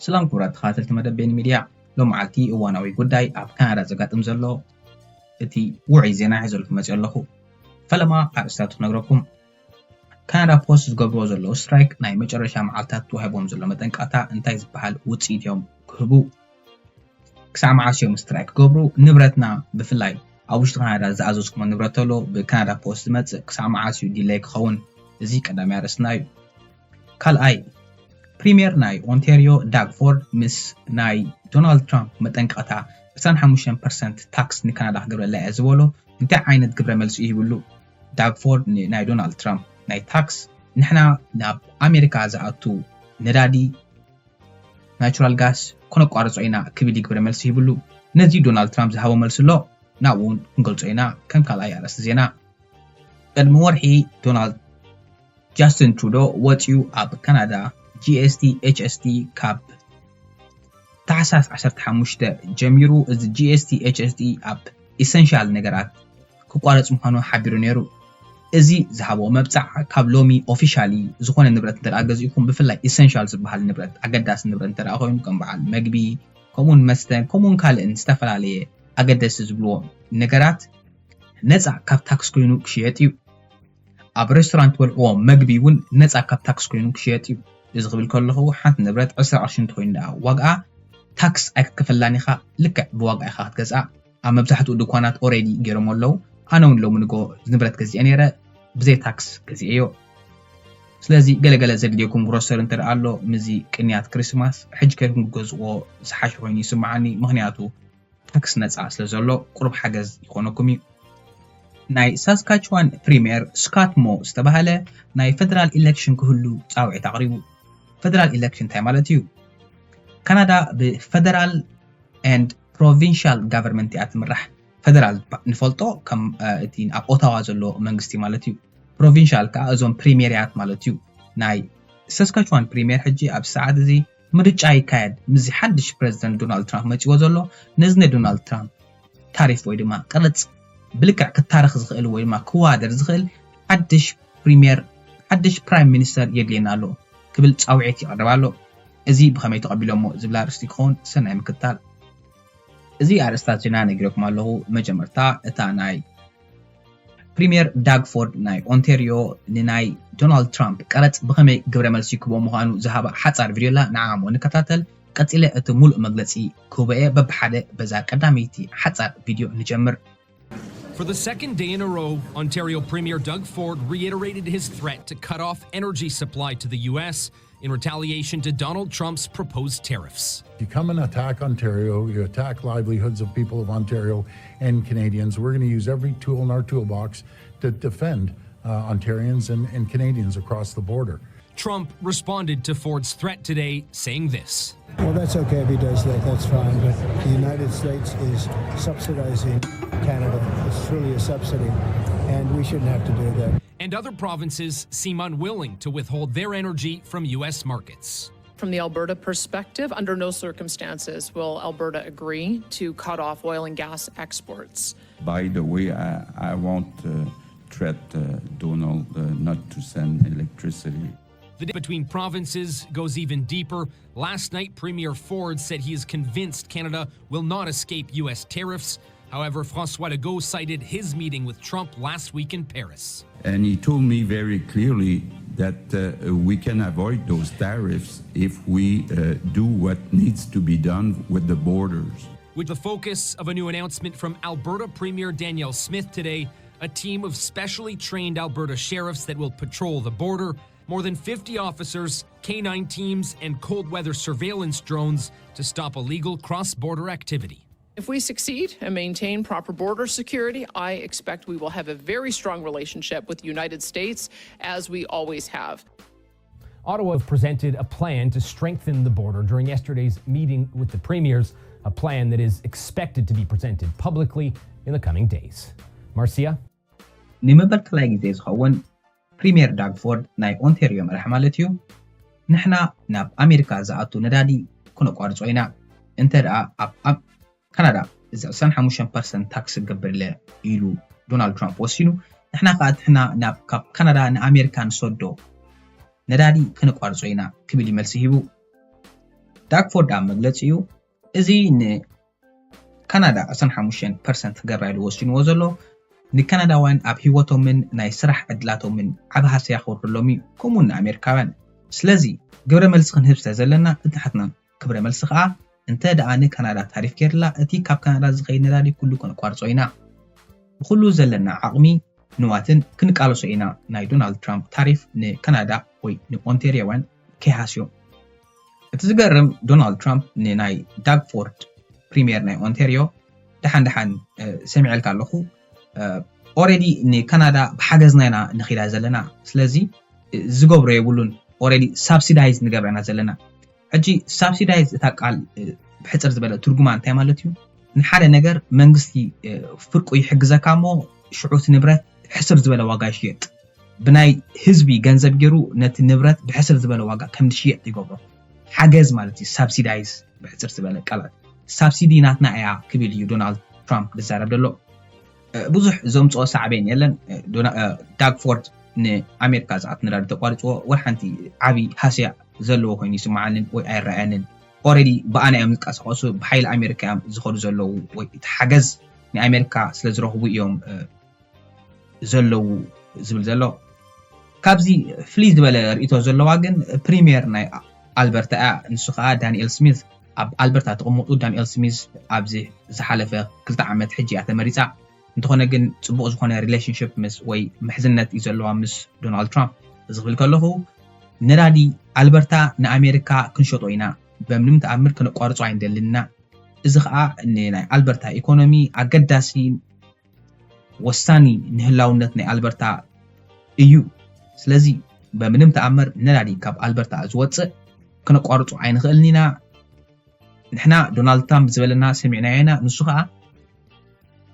ሰላም ክቡራት ተኸታተልቲ መደብ ቤኒ ሚድያ፣ ሎም መዓልቲ እዋናዊ ጉዳይ ኣብ ካናዳ ዘጋጥም ዘሎ እቲ ውዑይ ዜና ሒዘልኩም መፅእ ኣለኹ። ፈለማ ኣርእስታቱ ክነግረኩም። ካናዳ ፖስት ዝገብርዎ ዘለዉ ስትራይክ ናይ መጨረሻ መዓልታት ተዋሂቦም ዘሎ መጠንቀቕታ እንታይ ዝበሃል ውፅኢት እዮም ክህቡ? ክሳብ መዓስ እዮም ስትራይክ ክገብሩ? ንብረትና ብፍላይ ኣብ ውሽጢ ካናዳ ዝኣዘዝኩሞ ንብረት ተሎ ብካናዳ ፖስት ዝመፅእ ክሳብ መዓስ እዩ ዲለይ ክኸውን? እዚ ቀዳማይ ኣርእስትና እዩ። ካልኣይ፣ ፕሪምየር ናይ ኦንታሪዮ ዳግ ፎርድ ምስ ናይ ዶናልድ ትራምፕ መጠንቀቕታ ዕስራን ሓሙሽተን ፐርሰንት ታክስ ንካናዳ ክገብረላ እየ ዝበሎ እንታይ ዓይነት ግብረ መልሲ እዩ ሂብሉ? ዳግ ፎርድ ናይ ዶናልድ ትራምፕ ናይ ታክስ ንሕና ናብ ኣሜሪካ ዝኣቱ ነዳዲ ናቹራል ጋስ ክነቋርጾ ኢና ክብል ግብረ መልሲ ሂብሉ። ነዚ ዶናልድ ትራምፕ ዝሃቦ መልሲ ኣሎ፣ ናብኡ እውን ክንገልጾ ኢና ከም ካልኣይ ኣርእስቲ ዜና። ቅድሚ ወርሒ ዶናልድ ጃስትን ትሩዶ ወፂኡ ኣብ ካናዳ ጂ ኤስ ቲ ኤች ኤስ ቲ ካብ ታሕሳስ ዓሰርተ ሓሙሽተ ጀሚሩ እዚ ጂ ኤስ ቲ ኤች ኤስ ቲ ኣብ ኢሰንሻል ነገራት ክቋረፅ ምዃኑ ሓቢሩ ነይሩ። እዚ ዝሃቦ መብፃዕ ካብ ሎሚ ኦፊሻሊ ዝኾነ ንብረት እንተ ገዚእኩም ብፍላይ ኢሰንሻል ዝበሃል ንብረት ኣገዳሲ ንብረት እንተ ኮይኑ ከም በዓል መግቢ ከምኡውን መስተን ከምኡውን ካልእን ዝተፈላለየ ኣገደስቲ ዝብልዎ ነገራት ነፃ ካብ ታክስ ኮይኑ ክሽየጥ እዩ። ኣብ ሬስቶራንት ትበልዕዎ መግቢ እውን ነፃ ካብ ታክስ ኮይኑ ክሽየጥ እዩ። እዚ ክብል ከለኹ ሓንቲ ንብረት ዕስራ ቅርሺ እንተኮይኑ ደኣ ዋግኣ ታክስ ኣይክትከፈላን ኢኻ። ልክዕ ብዋጋ ኢኻ ክትገዝኣ። ኣብ መብዛሕትኡ ድኳናት ኦሬዲ ገይሮም ኣለዉ። ኣነ እውን ሎሚ ንጎ ንብረት ገዚኤ ነይረ፣ ብዘይ ታክስ ገዚኤዮ። ስለዚ ገለገለ ዘድልየኩም ግሮሰሪ እንተ ኣሎ ምዚ ቅንያት ክሪስማስ ሕጂ ከይድኩም ክትገዝእዎ ዝሓሸ ኮይኑ ይስምዓኒ። ምክንያቱ ታክስ ነፃ ስለ ዘሎ ቁሩብ ሓገዝ ይኾነኩም እዩ። ናይ ሳስካችዋን ፕሪምየር ስካት ሞ ዝተባህለ ናይ ፈደራል ኢሌክሽን ክህሉ ፃውዒት ኣቕሪቡ። ፈደራል ኢሌክሽን እንታይ ማለት እዩ? ካናዳ ብፈደራል ኤንድ ፕሮቪንሻል ጋቨርንመንት እያ ትምራሕ። ፈደራል ንፈልጦ ከም እቲ ኣብ ኦታዋ ዘሎ መንግስቲ ማለት እዩ። ፕሮቪንሻል ከዓ እዞም ፕሪምየርያት ማለት እዩ። ናይ ሳስካችዋን ፕሪምየር ሕጂ ኣብ ሰዓት እዚ ምርጫ ይካየድ። ምስዚ ሓድሽ ፕረዚደንት ዶናልድ ትራምፕ መፂዎ ዘሎ ነዚ ናይ ዶናልድ ትራምፕ ታሪፍ ወይ ድማ ቅርፅ ብልክዕ ክታረኽ ዝኽእል ወይ ድማ ክወዳደር ዝኽእል ሓድሽ ፕሪምየር ሓድሽ ፕራይም ሚኒስተር የድልየና ኣሎ ክብል ፃውዒት ይቐርብ ኣሎ። እዚ ብኸመይ ተቐቢሎሞ ዝብል ኣርእስቲ ክኸውን ሰናይ ምክትታል። እዚ ኣርእስታት ዜና ነጊረኩም ኣለኹ። መጀመርታ እታ ናይ ፕሪምየር ዳግ ፎርድ ናይ ኦንቴርዮ ንናይ ዶናልድ ትራምፕ ቀረጽ ብኸመይ ግብረ መልሲ ክቦ ምዃኑ ዝሃባ ሓጻር ቪድዮ ኣላ። ንዓ እሞ ንከታተል። ቀጺለ እቲ ሙሉእ መግለጺ ክህቦ እየ። በብሓደ በዛ ቀዳመይቲ ሓጻር ቪድዮ ንጀምር። For the second day in a row, Ontario Premier Doug Ford reiterated his threat to cut off energy supply to the U S in retaliation to Donald Trump's proposed tariffs. You come and attack Ontario, you attack livelihoods of people of Ontario and Canadians. We're going to use every tool in our toolbox to defend uh, Ontarians and, and Canadians across the border. Trump responded to Ford's threat today, saying this. Well, that's okay if he does that. That's fine. But the United States is subsidizing Canada. It's truly a subsidy, and we shouldn't have to do that. And other provinces seem unwilling to withhold their energy from U S markets. From the Alberta perspective, under no circumstances will Alberta agree to cut off oil and gas exports. By the way, I, I won't uh, threat uh, Donald uh, not to send electricity. The dip between provinces goes even deeper. Last night, Premier Ford said he is convinced Canada will not escape U S tariffs. However, Francois Legault cited his meeting with Trump last week in Paris. And he told me very clearly that uh, we can avoid those tariffs if we uh, do what needs to be done with the borders. With the focus of a new announcement from Alberta Premier Danielle Smith today, a team of specially trained Alberta sheriffs that will patrol the border, more than fifty officers, K nine teams, and cold weather surveillance drones to stop illegal cross border activity. If we succeed and maintain proper border security, I expect we will have a very strong relationship with the United States, as we always have. Ottawa presented a plan to strengthen the border during yesterday's meeting with the premiers, a plan that is expected to be presented publicly in the coming days. Marcia? ንመበል ካልኣይ ግዜ ዝኸውን ፕሪምየር ዳግ ፎርድ ናይ ኦንቴርዮ መራሕ ማለት እዩ፣ ንሕና ናብ ኣሜሪካ ዝኣቱ ነዳዲ ክነቋርጾ ኢና፣ እንተ ደኣ ኣብ ኣብ ካናዳ እዚ ዕስራን ሓሙሽተን ፐርሰንት ታክስ ክገብር ኢለ ኢሉ ዶናልድ ትራምፕ ወሲኑ፣ ንሕና ከኣ ንሕና ናብ ካብ ካናዳ ንኣሜሪካ ንሰዶ ነዳዲ ክነቋርጾ ኢና ክብል እዩ መልሲ ሂቡ። ዳግ ፎርድ ኣብ መግለጺኡ፣ እዚ ንካናዳ ዕስራን ሓሙሽተን ፐርሰንት ክገብራ ኢሉ ወሲንዎ ዘሎ፣ ንካናዳውያን ኣብ ህይወቶምን ናይ ስራሕ ዕድላቶምን ዓቢ ሃስያ ክወርደሎም እዩ፣ ከምኡ እውን ንኣሜሪካውያን። ስለዚ ግብረ መልሲ ክንህብ ስለ ዘለና፣ እቲ ናትና ግብረ መልሲ ከኣ፣ እንተ ደኣ ንካናዳ ታሪፍ ገይርላ፣ እቲ ካብ ካናዳ ዝኸይድ ነዳዲ ኩሉ ከነቋርጾ ኢና። ብኹሉ ዘለና ዓቕሚ ንዋትን ክንቃለሶ ኢና፣ ናይ ዶናልድ ትራምፕ ታሪፍ ንካናዳ ወይ ንኦንቴሪዮውያን ከይሃስዮ። እቲ ዝገርም፣ ዶናልድ ትራምፕ ንናይ ዳግ ፎርድ፣ ፕሪምየር ናይ ኦንቴሪዮ፣ ደሓን ደሓን ሰሚዐልካ ኣለኹ፣ ኦረዲ ንካናዳ ብሓገዝና ኢና ንኺዳ ዘለና፣ ስለዚ ዝገብሮ የብሉን፣ ኦረዲ ሳብሲዳይዝ ንገብራ ኢና ዘለና። ሕጂ ሳብሲዳይዝ እታ ቃል ብሕፅር ዝበለ ትርጉማ እንታይ ማለት እዩ? ንሓደ ነገር መንግስቲ ፍርቁ ይሕግዘካ እሞ ሽዑ እቲ ንብረት ሕስር ዝበለ ዋጋ ይሽየጥ። ብናይ ህዝቢ ገንዘብ ገይሩ ነቲ ንብረት ብሕስር ዝበለ ዋጋ ከም ዝሽየጥ ይገብሮ። ሓገዝ ማለት እዩ ሳብሲዳይዝ። ብሕፅር ዝበለ ቃላት ሳብሲዲ ናትና እያ ክብል እዩ ዶናልድ ትራምፕ ዝዛረብ ዘሎ። ብዙሕ ዘምፅኦ ሳዕቤን የለን። ዳግ ፎርድ ንኣሜሪካ ዝኣቱ ነዳዲ ተቋሪፅዎ ወላ ሓንቲ ዓብዪ ሃስያ ዘለዎ ኮይኑ ይስምዓንን ወይ ኣይረኣየንን። ኦረዲ ብኣና እዮም ዝንቀሳቐሱ፣ ብሓይሊ ኣሜሪካ እዮም ዝኸዱ ዘለዉ፣ ወይ እቲ ሓገዝ ንኣሜሪካ ስለ ዝረኽቡ እዮም ዘለዉ ዝብል ዘሎ። ካብዚ ፍልይ ዝበለ ርእይቶ ዘለዋ ግን ፕሪምየር ናይ ኣልበርታ እያ። ንሱ ከዓ ዳንኤል ስሚዝ፣ ኣብ ኣልበርታ ተቐምጡ። ዳንኤል ስሚዝ ኣብዚ ዝሓለፈ ክልተ ዓመት ሕጂ እያ ተመሪፃ። እንተኾነ ግን ፅቡቕ ዝኾነ ሪሌሽንሽፕ ምስ ወይ ምሕዝነት እዩ ዘለዋ ምስ ዶናልድ ትራምፕ። እዚ ክብል ከለኹ ነዳዲ ኣልበርታ ንኣሜሪካ ክንሸጦ ኢና፣ በምንም ተኣምር ክነቋርጾ ኣይንደልን ኢና። እዚ ኸኣ ንናይ ኣልበርታ ኢኮኖሚ ኣገዳሲ ወሳኒ ንህላውነት ናይ ኣልበርታ እዩ። ስለዚ በምንም ተኣምር ነዳዲ ካብ ኣልበርታ ዝወፅእ ክነቋርጾ ኣይንኽእልን ኢና። ንሕና ዶናልድ ትራምፕ ዝበለና ሰሚዕናዮ ኢና። ንሱ ኸኣ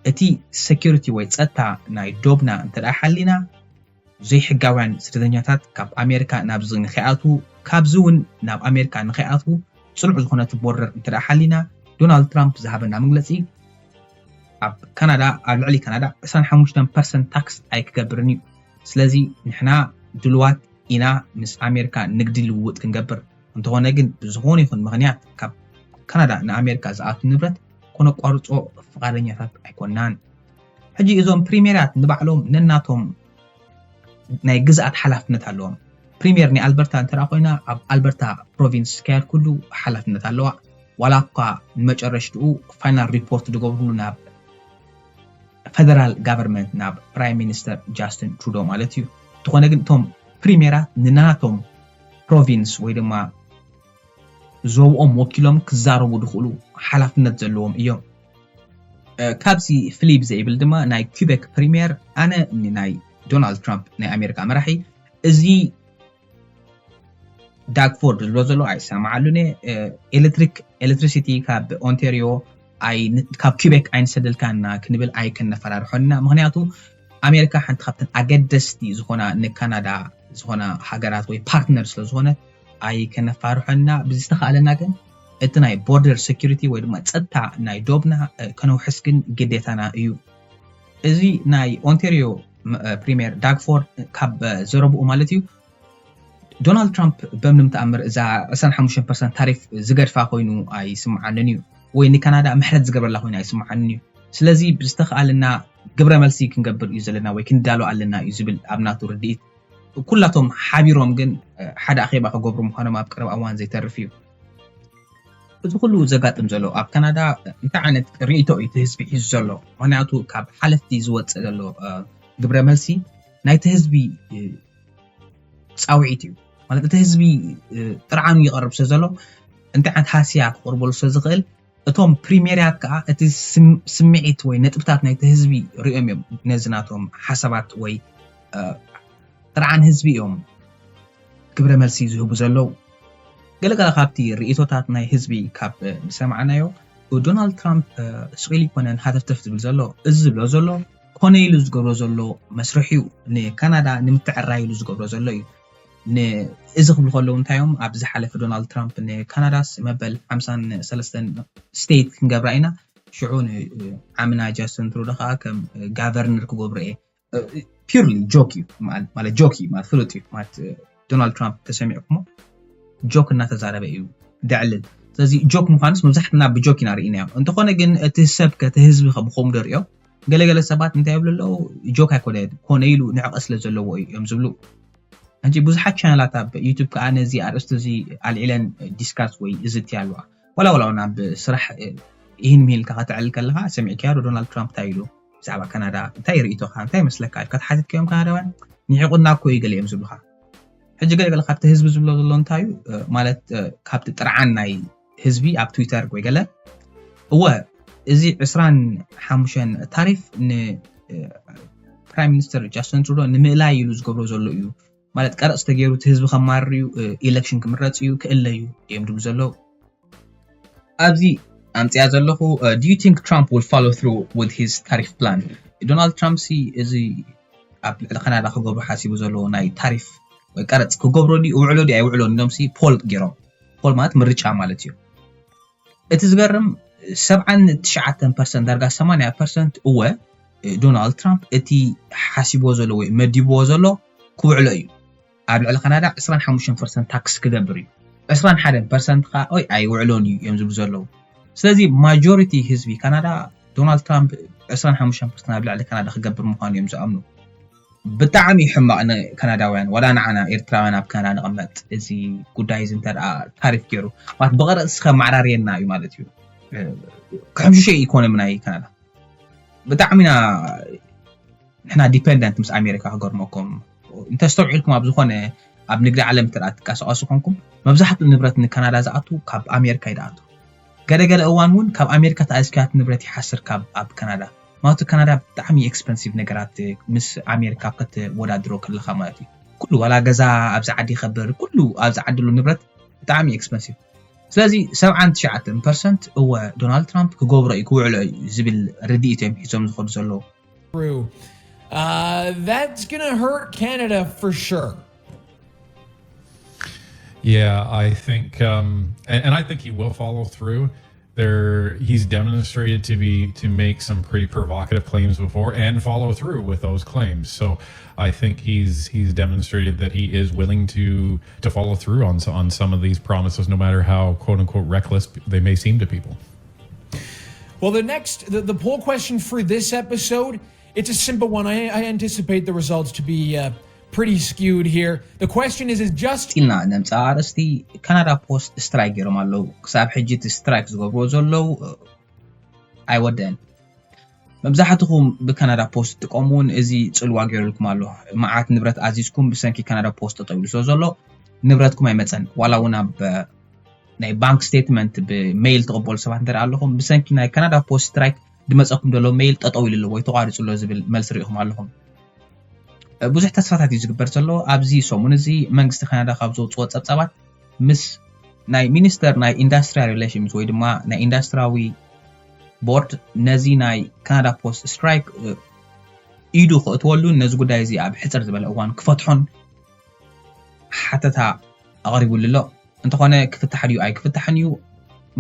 እቲ ሴኩሪቲ ወይ ጸጥታ ናይ ዶብና እንተ ደኣ ሓሊና ዘይሕጋውያን ስደተኛታት ካብ ኣሜሪካ ናብዚ ንኸይኣትዉ፣ ካብዚ እውን ናብ ኣሜሪካ ንኸይኣትዉ ጽኑዕ ዝኾነ እቲ ቦርደር እንተ ደኣ ሓሊና፣ ዶናልድ ትራምፕ ዝሃበና መግለጺ ኣብ ካናዳ፣ ኣብ ልዕሊ ካናዳ ዕስራን ሓሙሽተን ፐርሰንት ታክስ ኣይክገብርን እዩ። ስለዚ ንሕና ድልዋት ኢና ምስ ኣሜሪካ ንግዲ ልውውጥ ክንገብር። እንተኾነ ግን ብዝኾነ ይኹን ምኽንያት ካብ ካናዳ ንኣሜሪካ ዝኣቱ ንብረት ከነቋርጾ ፍቓደኛታት ኣይኮናን። ሕጂ እዞም ፕሪሜራት ንባዕሎም ነናቶም ናይ ግዝኣት ሓላፍነት ኣለዎም። ፕሪሜር ናይ ኣልበርታ እንተ ደኣ ኮይና ኣብ ኣልበርታ ፕሮቪንስ ዝካየድ ኩሉ ሓላፍነት ኣለዋ። ዋላ እኳ ንመጨረሽትኡ ፋይናል ሪፖርት ዝገብርሉ ናብ ፈደራል ጋቨርንመንት ናብ ፕራይም ሚኒስተር ጃስትን ትሩዶ ማለት እዩ። እንተኾነ ግን እቶም ፕሪሜራት ንናቶም ፕሮቪንስ ወይ ድማ ዞብኦም ወኪሎም ክዛረቡ ዝኽእሉ ሓላፍነት ዘለዎም እዮም። ካብዚ ፍልይ ብዘይብል ድማ ናይ ኪቤክ ፕሪሜር ኣነ ንናይ ዶናልድ ትራምፕ ናይ ኣሜሪካ መራሒ እዚ ዳግ ፎርድ ዝብሎ ዘሎ ኣይሰማዓሉን እየ። ኤሌክትሪክ ኤሌክትሪሲቲ ካብ ኦንቴሪዮ ካብ ኪቤክ ኣይንሰደልካና ክንብል ኣይከነፈራርሖና። ምክንያቱ ኣሜሪካ ሓንቲ ካብተን ኣገደስቲ ዝኾና ንካናዳ ዝኾና ሃገራት ወይ ፓርትነር ስለ ዝኾነ ኣይከነፋርሖና። ብዝተኻእለና ግን እቲ ናይ ቦርደር ሴኩሪቲ ወይ ድማ ጸጥታ ናይ ዶብና ከነውሕስ ግን ግዴታና እዩ። እዚ ናይ ኦንቴሪዮ ፕሪሜር ዳግ ፎርድ ካብ ዘረብኡ ማለት እዩ ዶናልድ ትራምፕ በምንም ተኣምር እዛ ዕስራን ሓሙሽተን ፐርሰንት ታሪፍ ዝገድፋ ኮይኑ ኣይስምዓንን እዩ፣ ወይ ንካናዳ ምሕረት ዝገብረላ ኮይኑ ኣይስምዓንን እዩ። ስለዚ ብዝተኽኣልና ግብረ መልሲ ክንገብር እዩ ዘለና ወይ ክንዳሎ ኣለና እዩ ዝብል ኣብ ናቱ ርድኢት። ኩላቶም ሓቢሮም ግን ሓደ ኣኼባ ክገብሩ ምዃኖም ኣብ ቀረባ እዋን ዘይተርፍ እዩ። እቲ ኩሉ ዘጋጥም ዘሎ ኣብ ካናዳ እንታይ ዓይነት ርእይቶ እዩ እቲ ህዝቢ ሒዙ ዘሎ? ምክንያቱ ካብ ሓለፍቲ ዝወፅእ ዘሎ ግብረ መልሲ ናይቲ ህዝቢ ፃውዒት እዩ። ማለት እቲ ህዝቢ ጥርዓኑ ይቐርብ ስለ ዘሎ እንታይ ዓይነት ሃስያ ክቕርበሉ ስለ ዝኽእል እቶም ፕሪሜርያት ከዓ እቲ ስምዒት ወይ ነጥብታት ናይቲ ህዝቢ ሪኦም እዮም ነዚ ናቶም ሓሳባት ወይ ጥርዓን ህዝቢ እዮም ግብረ መልሲ ዝህቡ ዘለዉ። ገለገለ ካብቲ ርእይቶታት ናይ ህዝቢ ካብ ዝሰማዕናዮ ዶናልድ ትራምፕ ስቕ ኢሉ ኣይኮነን ሃተፍተፍ ዝብል ዘሎ። እዚ ዝብሎ ዘሎ ኮነ ኢሉ ዝገብሮ ዘሎ መስርሕ እዩ። ንካናዳ ንምትዕራይ ኢሉ ዝገብሮ ዘሎ እዩ። እዚ ክብሉ ከለዉ እንታይ እዮም ኣብ ዝሓለፈ ዶናልድ ትራምፕ ንካናዳስ መበል ሓምሳን ሰለስተን ስቴት ክንገብራ ኢና ሽዑ ንዓምና ጃስትን ትሩዶ ከዓ ከም ጋቨርነር ክገብሮ እየ። ፒርሊ ጆክ እዩ ማለት ጆክ እዩ ማለት ፍሉጥ እዩ ማለት ዶናልድ ትራምፕ ተሰሚዕኩሞ ጆክ እናተዛረበ እዩ ደዕልል። ስለዚ ጆክ ምዃንስ መብዛሕትና ብጆክ ኢና ርኢናዮ። እንተኾነ ግን እቲ ሰብ ከ እቲ ህዝቢ ከ ብኸምኡ ዶ ሪኦ? ገለገለ ሰባት እንታይ ይብሉ ኣለዉ? ጆክ ኣይኮነ፣ ኮነ ኢሉ ንዕቐ ስለ ዘለዎ እዩ እዮም ዝብሉ። ሕጂ ብዙሓት ቻነላት ኣብ ዩቱብ ከዓ ነዚ ኣርእስቲ እዚ ኣልዒለን ዲስካስ ወይ እዝቲ ኣለዋ። ዋላ ዋላ ናብ ስራሕ ይህን ሚልካ ከተዕል ከለካ ሰሚዕካዮ ዶ ዶናልድ ትራምፕ እንታይ ኢሉ ብዛዕባ ካናዳ? እንታይ ርእይቶካ እንታይ ይመስለካ ኢልካ ተሓቲትካዮም ካናዳውያን? ንዒቑና እኮ እዩ ገለ እዮም ዝብሉካ። ሕጂ ገለገለ ካብቲ ህዝቢ ዝብሎ ዘሎ እንታይ እዩ ማለት ካብቲ ጥርዓን ናይ ህዝቢ ኣብ ትዊተር ወይ ገለ እወ እዚ ዕስራን ሓሙሽተን ታሪፍ ን ፕራይም ሚኒስተር ጃስትን ትሩዶ ንምእላይ ኢሉ ዝገብሮ ዘሎ እዩ ማለት ቀረፅ ተገይሩ እቲ ህዝቢ ከማርር እዩ ኢለክሽን ክምረፅ እዩ ክእለ እዩ እዮም ድብሉ ዘለዉ ኣብዚ ኣምፅያ ዘለኹ do you think Trump will follow through with his tariff plan? ዶናልድ ትራምፕ ሲ እዚ ኣብ ልዕሊ ካናዳ ክገብሮ ሓሲቡ ዘለዎ ናይ ታሪፍ ወይ ቀረፅ ክገብሮ ድዩ ውዕሎ ድዩ ኣይውዕሎን ኢሎም ሲ ፖል ገይሮም ፖል ማለት ምርጫ ማለት እዩ እቲ ዝገርም ሰብዓን ትሽዓተን ፐርሰንት ዳርጋ ሰማንያ ፐርሰንት እወ ዶናልድ ትራምፕ እቲ ሓሲብዎ ዘሎ ወይ መዲብዎ ዘሎ ክውዕሎ እዩ ኣብ ልዕሊ ካናዳ ዕስራን ሓሙሽተን ፐርሰንት ታክስ ክገብር እዩ ዕስራን ሓደን ፐርሰንት ከዓ ኦይ ኣይውዕሎን እዩ እዮም ዝብሉ ዘለዉ ስለዚ ማጆሪቲ ህዝቢ ካናዳ ዶናልድ ትራምፕ ዕስራን ሓሙሽተን ፐርሰንት ኣብ ልዕሊ ካናዳ ክገብር ምዃኑ እዮም ዝኣምኑ ብጣዕሚ ሕማቕ ንካናዳውያን ዋላ ንዓና ኤርትራውያን ኣብ ካናዳ ንቕመጥ እዚ ጉዳይ እዚ እንተ ታሪፍ ገይሩ ማለት ብቐረፅ እስከ ማዕራርየና እዩ ማለት እዩ ክሕምሽሸ ኢኮኖሚ ናይ ካናዳ ብጣዕሚ ኢና ንሕና ዲፐንደንት ምስ ኣሜሪካ ክገርመኩም እንተስተውዒልኩም ኣብ ዝኾነ ኣብ ንግዲ ዓለም እንተ ትንቀሳቐሱ ኮንኩም መብዛሕትኡ ንብረት ንካናዳ ዝኣቱ ካብ ኣሜሪካ እዩ ዝኣቱ ገለገለ እዋን እውን ካብ ኣሜሪካ ተኣዚዝካዮ እቲ ንብረት ይሓስር ካብ ኣብ ካናዳ ምክንያቱ ካናዳ ብጣዕሚ ኤክስፐንሲቭ ነገራት ምስ ኣሜሪካ ኣብ ከተወዳድሮ ከለካ ማለት እዩ ኩሉ ዋላ ገዛ ኣብዚ ዓዲ ይከብር ኩሉ ኣብዚ ዓዲ ሉ ንብረት ብጣዕሚ ኤክስፐንሲቭ ስለዚ ሰብዓን ትሽዓተን ፐርሰንት እወ ዶናልድ ትራምፕ ክገብሮ እዩ ክውዕሎ እዩ ዝብል ርድኢት እዮም ሒዞም ዝኸዱ ዘለዉ Uh, that's gonna hurt Canada for sure. Yeah, I think, um, and, and I think he will follow through. There, he's demonstrated to be to make some pretty provocative claims before and follow through with those claims. So I think he's he's demonstrated that he is willing to to follow through on on some of these promises, no matter how quote unquote reckless they may seem to people. Well, the next the, the poll question for this episode, it's a simple one. I, I anticipate the results to be uh, pretty skewed here. The question is, is just ኢልና ነምፃ ኣርእስቲ ካናዳ ፖስት ስትራይክ ገይሮም ኣለዉ ክሳብ ሕጂ እቲ ስትራይክ ዝገብርዎ ዘለዉ ኣይወደን መብዛሕትኹም ብካናዳ ፖስት ትጥቀሙ እውን እዚ ፅልዋ ገይሩልኩም ኣሎ መዓት ንብረት ኣዚዝኩም ብሰንኪ ካናዳ ፖስት ጠጠው ኢሉ ስለ ዘሎ ንብረትኩም ኣይመፀን ዋላ እውን ኣብ ናይ ባንክ ስቴትመንት ብሜይል ትቕበሉ ሰባት እንተ ኣለኹም ብሰንኪ ናይ ካናዳ ፖስት ስትራይክ ድመፀኩም ዘሎ ሜይል ጠጠው ኢሉ ኣሎ ወይ ተቋሪፁ ኣሎ ዝብል መልሲ ርኢኹም ኣለኹም ብዙሕ ተስፋታት እዩ ዝግበር ዘሎ ኣብዚ ሰሙን እዚ መንግስቲ ካናዳ ካብ ዘውፅዎ ፀብፃባት ምስ ናይ ሚኒስተር ናይ ኢንዳስትሪያል ሪሌሽንስ ወይ ድማ ናይ ኢንዳስትሪያዊ ቦርድ ነዚ ናይ ካናዳ ፖስት ስትራይክ ኢዱ ክእትወሉን ነዚ ጉዳይ እዚ ኣብ ሕፅር ዝበለ እዋን ክፈትሖን ሓተታ ኣቕሪቡሉ ኣሎ እንተኾነ ክፍታሕ ድዩ ኣይክፍታሕን እዩ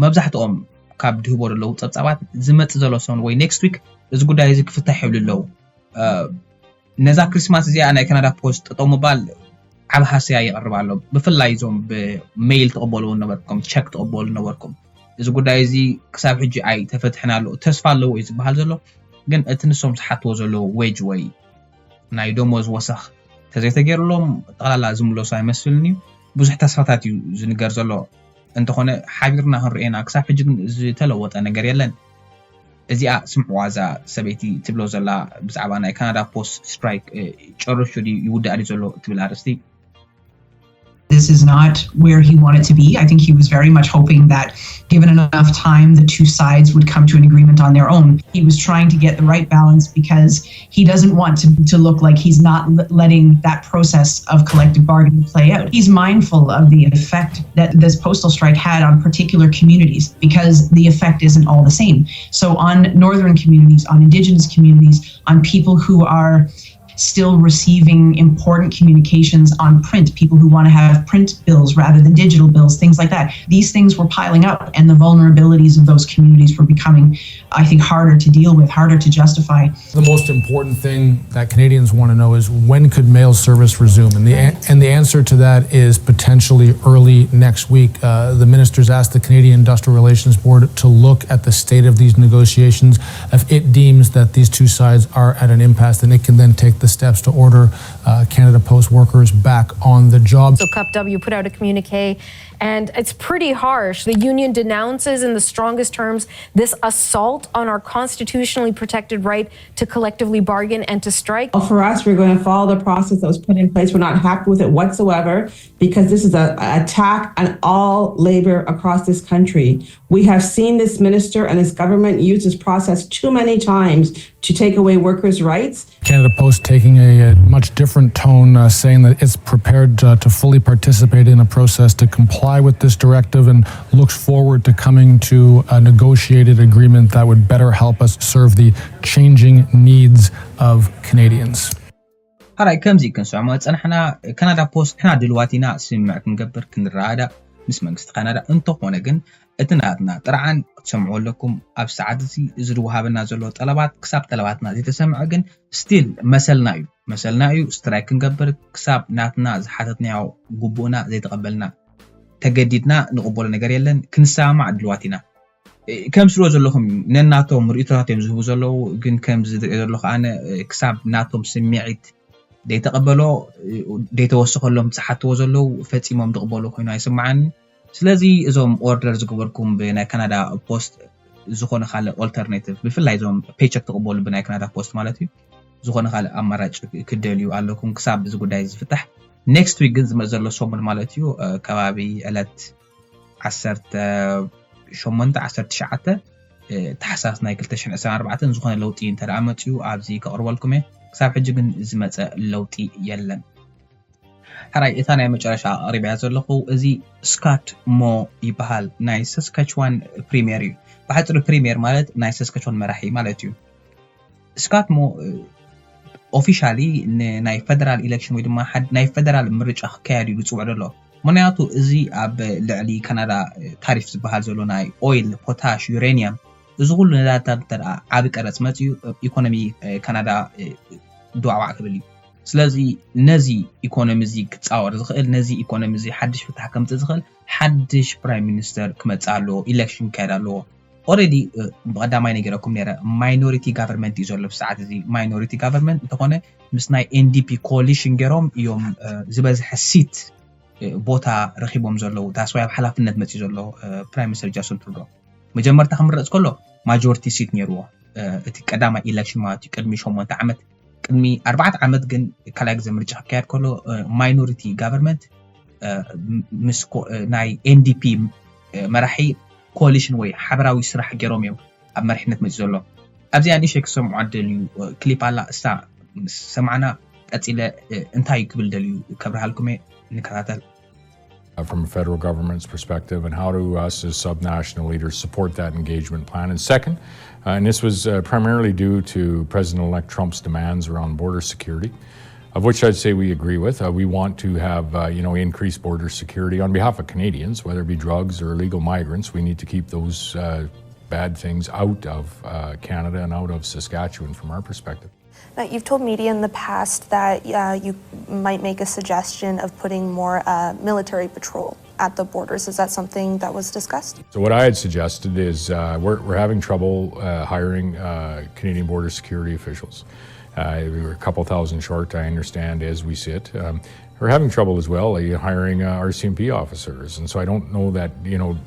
መብዛሕትኦም ካብ ድህቦ ዘለዉ ፀብፃባት ዝመፅእ ዘሎ ሰሙን ወይ ኔክስት ዊክ እዚ ጉዳይ እዚ ክፍታሕ ይብሉ ኣለዉ ነዛ ክሪስማስ እዚኣ ናይ ካናዳ ፖስት ጠጠው ምባል ዓብ ሃስያ ይቐርብ ኣሎ ብፍላይ እዞም ብሜይል ትቕበሉ ነበርኩም ቸክ ትቕበሉ ነበርኩም እዚ ጉዳይ እዚ ክሳብ ሕጂ ኣይተፈትሐን ኣሎ ተስፋ ኣለዎ እዩ ዝበሃል ዘሎ ግን እቲ ንሶም ዝሓትዎ ዘለዉ ዌጅ ወይ ናይ ደሞዝ ወሰኽ ተዘይተገይርሎም ጠቕላላ ዝምለሱ ኣይመስልን እዩ ብዙሕ ተስፋታት እዩ ዝንገር ዘሎ እንተኾነ ሓቢርና ክንርእየና ክሳብ ሕጂ ግን ዝተለወጠ ነገር የለን እዚኣ ስምዕዋ እዛ ሰበይቲ ትብሎ ዘላ ብዛዕባ ናይ ካናዳ ፖስት ስትራይክ ጨርሹ ድዩ ይውዳእ ድዩ ዘሎ ትብል ኣርስቲ This is not where he wanted to be. I think he was very much hoping that, given enough time, the two sides would come to an agreement on their own. He was trying to get the right balance because he doesn't want to, to look like he's not letting that process of collective bargaining play out. He's mindful of the effect that this postal strike had on particular communities because the effect isn't all the same. So, on northern communities, on indigenous communities, on people who are still receiving important communications on print, people who want to have print bills rather than digital bills, things like that. These things were piling up, and the vulnerabilities of those communities were becoming, I think, harder to deal with, harder to justify. The most important thing that Canadians want to know is, when could mail service resume? And the, and the answer to that is potentially early next week. Uh, the minister's asked the Canadian Industrial Relations Board to look at the state of these negotiations. If it deems that these two sides are at an impasse, then it can then take the steps to order uh, Canada Post workers back on the job. So CUPW put out a communique, and it's pretty harsh. The union denounces in the strongest terms this assault on our constitutionally protected right to collectively bargain and to strike. For us, we're going to follow the process that was put in place. We're not happy with it whatsoever, because this is an attack on all labor across this country. We have seen this minister and this government use this process too many times to take away workers' rights. Canada Post taking a, a much different tone, uh, saying that it's prepared uh, to fully participate in a process to comply with this directive and looks forward to coming to a negotiated agreement that would better help us serve the changing needs of Canadians. ሕራይ ከምዚ ክንሰምዖ ጸናሕና። ካናዳ ፖስት ንሕና ድልዋት ኢና ስምምዕ ክንገብር ክንረዳዳእ ምስ መንግስቲ ካናዳ። እንተኾነ ግን እቲ ናትና ጥርዓን ክትሰምዕዎ ኣለኩም። ኣብ ሰዓት እዚ እዚ ዝወሃበና ዘሎ ጠለባት ክሳብ ጠለባትና ዘይተሰምዐ ግን ስቲል መሰልና እዩ መሰልና እዩ ስትራይክ ክንገብር ክሳብ ናትና ዝሓተትናዮ ግቡእና ዘይተቐበልና ተገዲድና ንቕበሎ ነገር የለን። ክንሰማማዕ ድልዋት ኢና። ከም ስሎ ዘለኹም ነናቶም ርእቶታት እዮም ዝህቡ ዘለዉ። ግን ከምዚ ዝሪኦ ዘለኹ ኣነ ክሳብ ናቶም ስምዒት ዘይተቐበሎ ዘይተወሰኸሎም ዝሓትዎ ዘለዉ ፈፂሞም ዝቕበሉ ኮይኑ ኣይስምዓኒ። ስለዚ እዞም ኦርደር ዝገበርኩም ብናይ ካናዳ ፖስት ዝኾነ ካልእ ኦልተርኔቲቭ ብፍላይ እዞም ፔቸክ ትቕበሉ ብናይ ካናዳ ፖስት ማለት እዩ ዝኾነ ካልእ ኣማራጭ ክደልዩ ኣለኩም ክሳብ እዚ ጉዳይ ዝፍታሕ። ኔክስት ዊክ ግን ዝመፅ ዘሎ ሰሙን ማለት እዩ ከባቢ ዕለት ዓሰርተ ሸሞንተ ዓሰርተ ትሽዓተ ታሕሳስ ናይ ክልተ ሽሕን ዕስራን ኣርባዕተን ዝኾነ ለውጢ እንተ ደኣ መፅኡ ኣብዚ ከቕርበልኩም እየ። ክሳብ ሕጂ ግን ዝመፀ ለውጢ የለን። ሕራይ እታ ናይ መጨረሻ ኣቕሪበያ ዘለኹ እዚ ስካት ሞ ይበሃል ናይ ሰስካችዋን ፕሪምየር እዩ። ብሓፂሩ ፕሪምየር ማለት ናይ ሰስካችዋን መራሒ ማለት እዩ። ስካት ሞ ኦፊሻሊ ንናይ ፈደራል ኢሌክሽን ወይ ድማ ናይ ፈደራል ምርጫ ክካየድ እዩ ዝፅውዕ ዘሎ። ምክንያቱ እዚ ኣብ ልዕሊ ካናዳ ታሪፍ ዝበሃል ዘሎ ናይ ኦይል፣ ፖታሽ፣ ዩሬኒየም እዚ ኩሉ ነዳድታት እንተ ዓቢ ቀረፅ መፅኡ ኢኮኖሚ ካናዳ ድዋዕዋዕ ክብል እዩ። ስለዚ ነዚ ኢኮኖሚ እዚ ክፃወር ዝኽእል ነዚ ኢኮኖሚ እዚ ሓድሽ ፍታሕ ከምፅእ ዝኽእል ሓድሽ ፕራይም ሚኒስተር ክመፅእ ኣለዎ። ኢሌክሽን ክካየድ ኣለዎ። ኦረዲ ብቐዳማይ ነጊረኩም ነረ ማይኖሪቲ ጋቨርንመንት እዩ ዘሎ ብሰዓት እዚ ማይኖሪቲ ጋቨርንመንት እንተኾነ ምስ ናይ ኤንዲፒ ኮሊሽን ገይሮም እዮም ዝበዝሐ ሲት ቦታ ረኺቦም ዘለዉ። ዳስዋይ ኣብ ሓላፍነት መፅዩ ዘሎ ፕራይም ሚኒስተር ጃስን ትሩዶ መጀመርታ ክምረፅ ከሎ ማጆሪቲ ሲት ነይርዎ። እቲ ቀዳማይ ኢሌክሽን ማለት እዩ ቅድሚ ሸሞንተ ዓመት ቅድሚ ኣርባዕተ ዓመት ግን ካልኣይ ግዜ ምርጫ ክካየድ ከሎ ማይኖሪቲ ጋቨርንመንት ምስ ናይ ኤንዲፒ መራሒ ኮሊሽን ወይ ሓበራዊ ስራሕ ገይሮም እዮም ኣብ መሪሕነት መፅኡ ዘሎ። ኣብዚኣ ንእሽተይ ክሰምዖ ደልዩ ክሊፕ ኣላ እሳ ምስ ሰማዕና ቀፂለ እንታይ ክብል ደልዩ ከብርሃልኩም እየ። ንከታተል። From a federal government's perspective, and how do us as subnational leaders support that engagement plan? And second, uh, and this was uh, primarily due to President-elect Trump's demands around border security, of which I'd say we agree with. Uh, we want to have, uh, you know, increased border security on behalf of Canadians, whether it be drugs or illegal migrants. We need to keep those uh, bad things out of uh, Canada and out of Saskatchewan from our perspective. Now, you've told media in the past that uh, you might make a suggestion of putting more uh, military patrol at the borders. Is that something that was discussed? So what I had suggested is uh, we're, we're having trouble uh, hiring uh, Canadian border security officials. Uh, we were a couple thousand short, I understand, as we sit. Um, we're having trouble as well uh, hiring uh, R C M P officers, and so I don't know that you know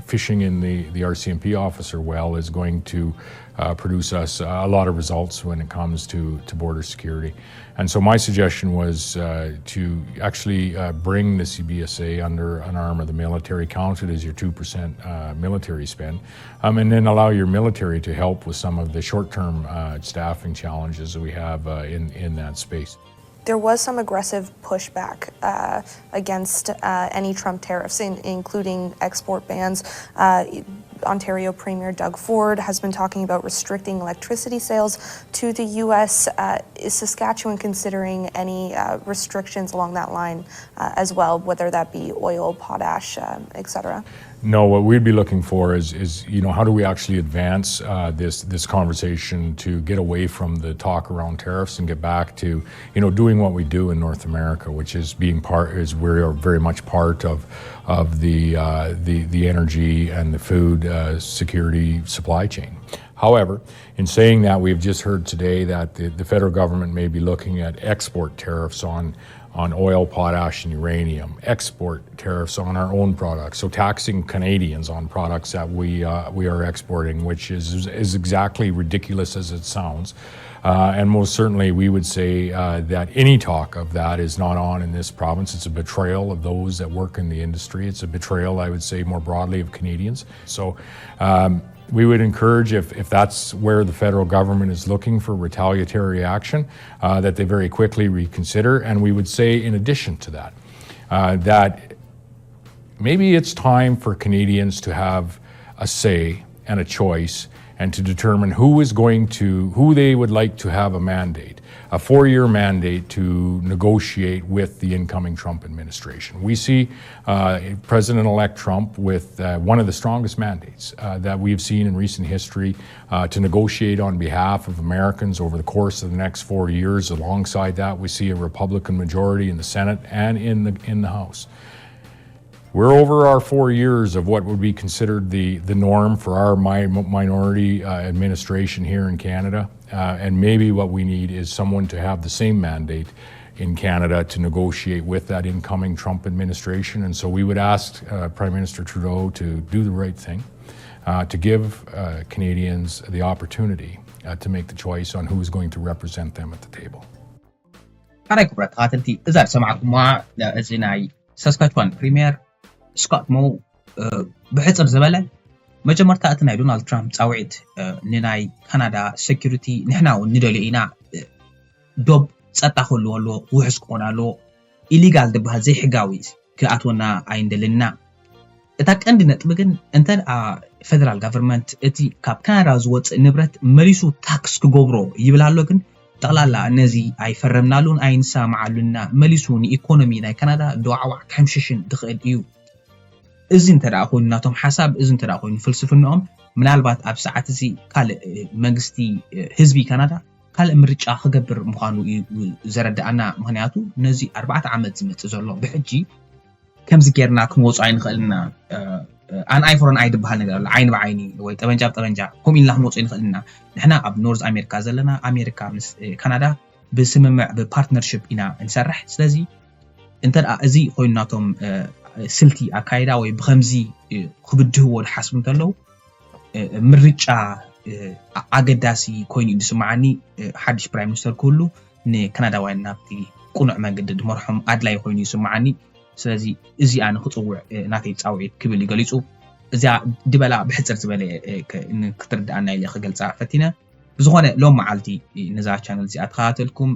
fishing in the, the R C M P officer well is going to uh, produce us a lot of results when it comes to, to border security. And so my suggestion was uh, to actually uh, bring the C B S A under an arm of the military, count it as your two percent uh, military spend, um, and then allow your military to help with some of the short-term uh, staffing challenges that we have uh, in, in that space. There was some aggressive pushback uh, against uh, any Trump tariffs, in, including export bans. Uh, Ontario Premier Doug Ford has been talking about restricting electricity sales to the U S. Uh, is Saskatchewan considering any uh, restrictions along that line uh, as well, whether that be oil, potash, um, et cetera? No, what we'd be looking for is, is you know, how do we actually advance uh, this this conversation to get away from the talk around tariffs and get back to, you know, doing what we do in North America, which is being part is we are very much part of of the uh, the the energy and the food uh, security supply chain. However, in saying that, we've just heard today that the, the federal government may be looking at export tariffs on on oil, potash, and uranium, export tariffs on our own products. So taxing Canadians on products that we uh, we are exporting, which is is exactly ridiculous as it sounds. Uh, and most certainly, we would say uh, that any talk of that is not on in this province. It's a betrayal of those that work in the industry. It's a betrayal, I would say, more broadly of Canadians. So um, we would encourage, if, if that's where the federal government is looking for retaliatory action, uh, that they very quickly reconsider. And we would say, in addition to that, uh, that maybe it's time for Canadians to have a say and a choice and to determine who is going to, who they would like to have a mandate, a four-year mandate to negotiate with the incoming Trump administration. We see uh, President-elect Trump with uh, one of the strongest mandates uh, that we've seen in recent history uh, to negotiate on behalf of Americans over the course of the next four years. Alongside that, we see a Republican majority in the Senate and in the in the House. We're over our four years of what would be considered the, the norm for our mi- minority uh, administration here in Canada. Uh, and maybe what we need is someone to have the same mandate in Canada to negotiate with that incoming Trump administration. And so we would ask uh, Prime Minister Trudeau to do the right thing, uh, to give uh, Canadians the opportunity uh, to make the choice on who is going to represent them at the table. ሓራይ ክቡራት ተኸታተልቲ፣ እዛ ዝሰማዕኩምዋ እዚ ናይ ሳስካችዋን ፕሪምየር ስኮት ሞው ብሕፅር ዝበለ መጀመርታ እቲ ናይ ዶናልድ ትራምፕ ፃውዒት ንናይ ካናዳ ሴኩሪቲ ንሕና እውን ንደልዮ ኢና፣ ዶብ ፀጥታ ክህልዎ ኣለዎ፣ ውሕስ ክኾን ኣለዎ፣ ኢሊጋል ዝበሃል ዘይሕጋዊ ክኣትወና ኣይንደልን ኢና። እታ ቀንዲ ነጥቢ ግን እንተ ደኣ ፌደራል ጋቨርንመንት እቲ ካብ ካናዳ ዝወፅእ ንብረት መሊሱ ታክስ ክገብሮ ይብል ኣሎ፣ ግን ጠቕላላ ነዚ ኣይፈረምናሉን ኣይንሰማማዓሉን ኢና፣ መሊሱ ንኢኮኖሚ ናይ ካናዳ ደዋዕዋዕ ክሕምሽሽን ዝኽእል እዩ። እዚ እንተ ደኣ ኮይኑ ናቶም ሓሳብ፣ እዚ እንተ ደኣ ኮይኑ ፍልስፍንኦም፣ ምናልባት ኣብ ሰዓት እዚ ካልእ መንግስቲ ህዝቢ ካናዳ ካልእ ምርጫ ክገብር ምዃኑ እዩ ዘረድኣና። ምኽንያቱ ነዚ ኣርባዕተ ዓመት ዝመጽእ ዘሎ ብሕጂ ከምዚ ጌርና ክንወፁ ኣይንኽእልና። ኣን ኣይ ፎር ኣን ኣይ ዝበሃል ነገር ኣሎ፣ ዓይኒ ብዓይኒ ወይ ጠበንጃ ብጠበንጃ ከምኡ ኢልና ክንወፁ ኣይንኽእልና። ንሕና ኣብ ኖርዝ ኣሜሪካ ዘለና፣ ኣሜሪካ ምስ ካናዳ ብስምምዕ ብፓርትነርሽፕ ኢና እንሰርሕ። ስለዚ እንተ ደኣ እዚ ኮይኑ ናቶም ስልቲ ኣካይዳ ወይ ብኸምዚ ክብድህዎ ዝሓስቡ እንተለዉ ምርጫ ኣገዳሲ ኮይኑ እዩ ዝስምዓኒ። ሓድሽ ፕራይም ሚኒስተር ክህሉ ንካናዳውያን ናብቲ ቅኑዕ መንገዲ ድመርሖም ኣድላይ ኮይኑ ይስምዓኒ። ስለዚ እዚኣ ንክፅውዕ ናተይ ፃውዒት ክብል እዩ ገሊፁ። እዚኣ ድበላ ብሕፅር ዝበለ ክትርድኣና ኢለ ክገልፃ ፈቲነ። ብዝኾነ ሎም መዓልቲ ነዛ ቻነል እዚኣ ተኸታተልኩም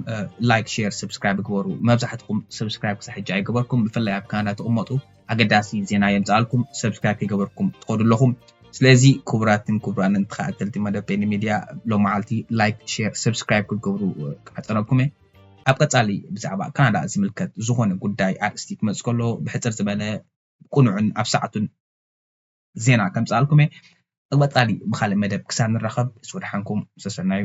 ላይክ፣ ሼር፣ ሰብስክራይብ ግበሩ። መብዛሕትኹም ሰብስክራይብ ክሳብ ሕጂ ኣይገበርኩም። ብፍላይ ኣብ ካናዳ ትቕመጡ ኣገዳሲ ዜና የምፅኣልኩም ሰብስክራይብ ከይገበርኩም ትኸዱ ኣለኹም። ስለዚ ክቡራትን ክቡራንን ተኸታተልቲ መደብ ፔኒ ሚድያ ሎም መዓልቲ ላይክ፣ ሼር፣ ሰብስክራይብ ክትገብሩ ክሓፀረኩም እየ። ኣብ ቀፃሊ ብዛዕባ ካናዳ ዝምልከት ዝኾነ ጉዳይ ኣርእስቲ ክመፅ ከሎ ብሕፅር ዝበለ ቅኑዕን ኣብ ሰዓቱን ዜና ከምፅኣልኩም እየ። ኣብ ቀፃሊ ብካልእ መደብ ክሳብ ንራኸብ ስወድሓንኩም ሰሰናዩ።